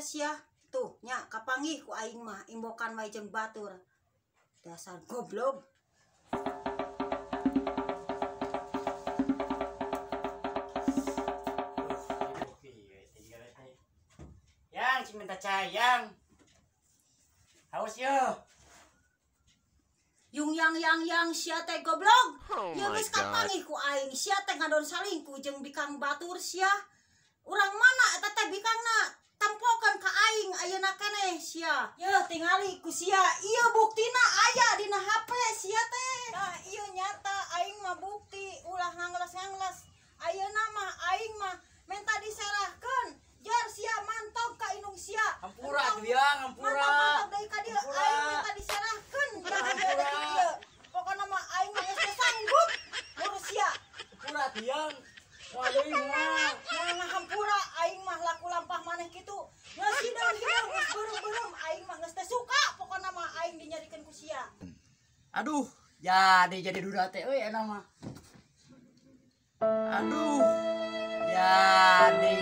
sia. Tuh nya kapanggih ku aing mah imbokan wae jeung batur. Dasar goblok. Yang cing minta cayang. Haus yo. Yung yang yang yang sia teh goblok. Oh Ya my geus God. kapanggih ku aing sia teh ngadon salingkuh jeung bikang batur sia. Urang mana eta teh bikangna? Tempokeun ka aing ayeuna keneh sia. Yeuh tingali ku sia. Ieu buktina aya dina HP sia teh. Nah, ieu nyata aing mah bukti ulah ngangles-ngangles. Ayeuna mah aing mah menta diserahkeun. Jar sia mantog ka indung sia. Hampura tuh yang, hampura. Mantog-mantog deui ka dieu Hampura. aing minta diserahkeun. Hampura. Ieu. Pokona mah aing mah geus teu sanggup ngurus sia. Hampura tuh yang. Wah, deui moal. Moal ngahampura aing mah laku lampah maneh kitu. Geus hideung-hideung geus beureum-beureum aing mah geus teu suka pokona mah aing dinyarikeun ku sia. Aduh, jadi duda teh euy enak mah. Aduh. Jadi